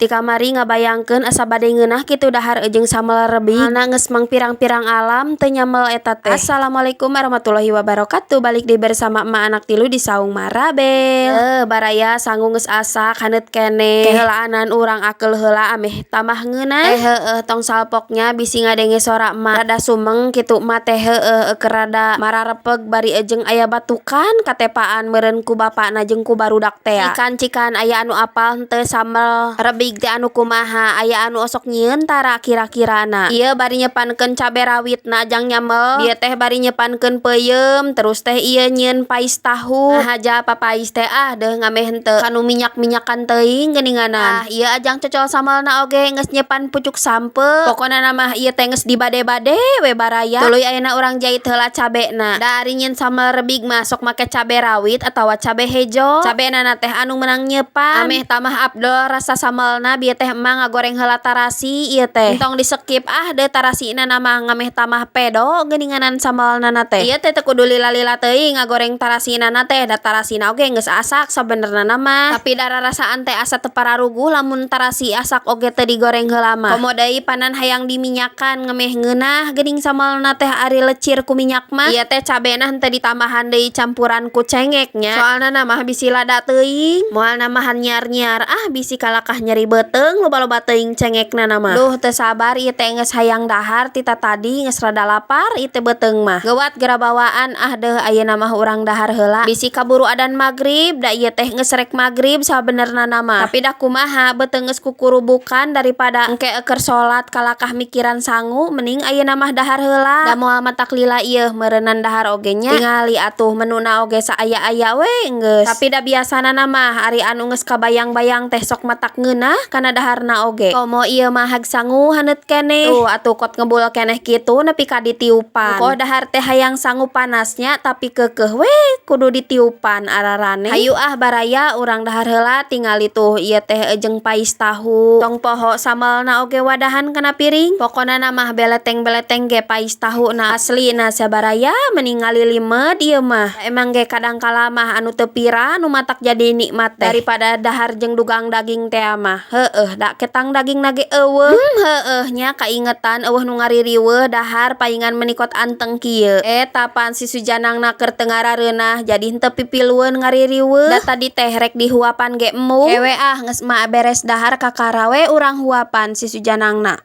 Ti kamari ngabayangkeun asa bade ngeunah kitu dahar jeung sambel rebig. Soalna geus mang pirang-pirang alam teu nyamel eta teh. Assalamualaikum warahmatullahi wabarakatuh. Balik deui bersama emak anak tilu di Saung Marabel. Baraya, sangu geus asak, haneut keneh. Keheulaanan urang akeul heula ameh tambah ngeunah. Heueuh, tong salpok nya, bisi ngadenge sora emak. Rada sumeng kitu emak teh, heueuh, keur rada mararepeg bari jeung aya batukan katepaan meureun ku bapakna jeung ku barudak tea. Cikan-cikan aya anu apal henteu sambel rebig teh anu kumaha? Aya anu osok nyieun tara kira-kirana? Ieu bari nyepankeun cabe rawitna jang nyamel. Bieu teh bari nyepankeun peuyeum, terus teh ieu nyieun pais tahu. Ngahaja papais teh, ah deuh, ngameh henteu kanu minyak-minyakan teuing geuninganan. Ah, ieu ajang cocol sambalna oge geus nyepan pucuk sampeu. Pokona mah ieu teh geus dibade-bade we, baraya. Tuluy ayeuna urang jait heula cabena. Da ari nyieun sambel rebig mah sok make cabe rawit atawa cabe hejo. Cabena teh anu meunang nyeupan ameh tambah afdol rasa sambalna. Bieu teh emak ngagoreng heula tarasi ieu teh. Entong di skip ah deuh, tarasina mah ngameh tambah pedo geuninganan sambalna teh. Ieu teh teu kudu lila-lila teuing ngagoreng tarasina teh, da tarasina oge geus asak sabenerna mah. Tapi da rarasaan teh asa teu pararuguh lamun tarasi asak oge teu digoreng heula mah. Komo deui panan hayang diminyakan, ngemeh ngeunah geuning sambalna teh ari lecir ku minyak mah. Ieu teh cabena henteu ditambahan deui campuran ku cengek nya. Soalna mah bisi lada teuing. Moal nambahan nyiar-nyiar ah, bisi kalakah nyeri beuteung loba-loba teuing cengekna mah. Duh, teu sabar ieu teh, geus hayang dahar ti tatadi, geus rada lapar ieu teh beuteung mah. Geuwat geura bawaan ah deuh, ayeuna mah urang dahar heula. Bisi kaburu adan magrib, da ieu teh geus rek magrib sabenerna mah. Tapi da kumaha, beuteung geus kukurubukan, daripada engke keur salat kalakah mikiran sangu, mending ayeuna mah dahar heula. Da moal matak lila ieu meureunan dahar oge nya. Tingali atuh menuna oge saaya-aya we geus. Tapi da biasana mah ari anu geus kabayang-bayang teh sok matak ngeunah kana daharna oge. Komo ieu mah hag sangu haneut keneh. Tuh atuh, kot ngebul keneh kitu nepi ka ditiupan. Koh dahar teh hayang sangu panasnya, tapi keukeuh we kudu ditiupan araraneh. Hayu ah, baraya, urang dahar heula. Tingali tuh, ieu teh jeung pais tahu. Tong poho sambalna oge wadahan kana piring. Pokona mah beleteng-beleteng ge pais tahuna, aslina sia, baraya, meni ngalilimeut ieu mah. Emang ge kadang kala mah anu teu pira nu matak jadi nikmat teh daripada dahar jeung dugang daging tea mah. Heueuh, da ketang dagingna ge euweuh. Heueuh nya, kaingetan euweuh nu ngaririweuh dahar paingan meni kot anteng kieu. Eta pan si Sujanangna keur teu ngarareunah, jadi henteu pipilueun ngaririweuh. Da tadi teh rek dihuapan ge embung. Kewe ah, geus mah beres dahar, kakara we urang huapan si Sujanangna.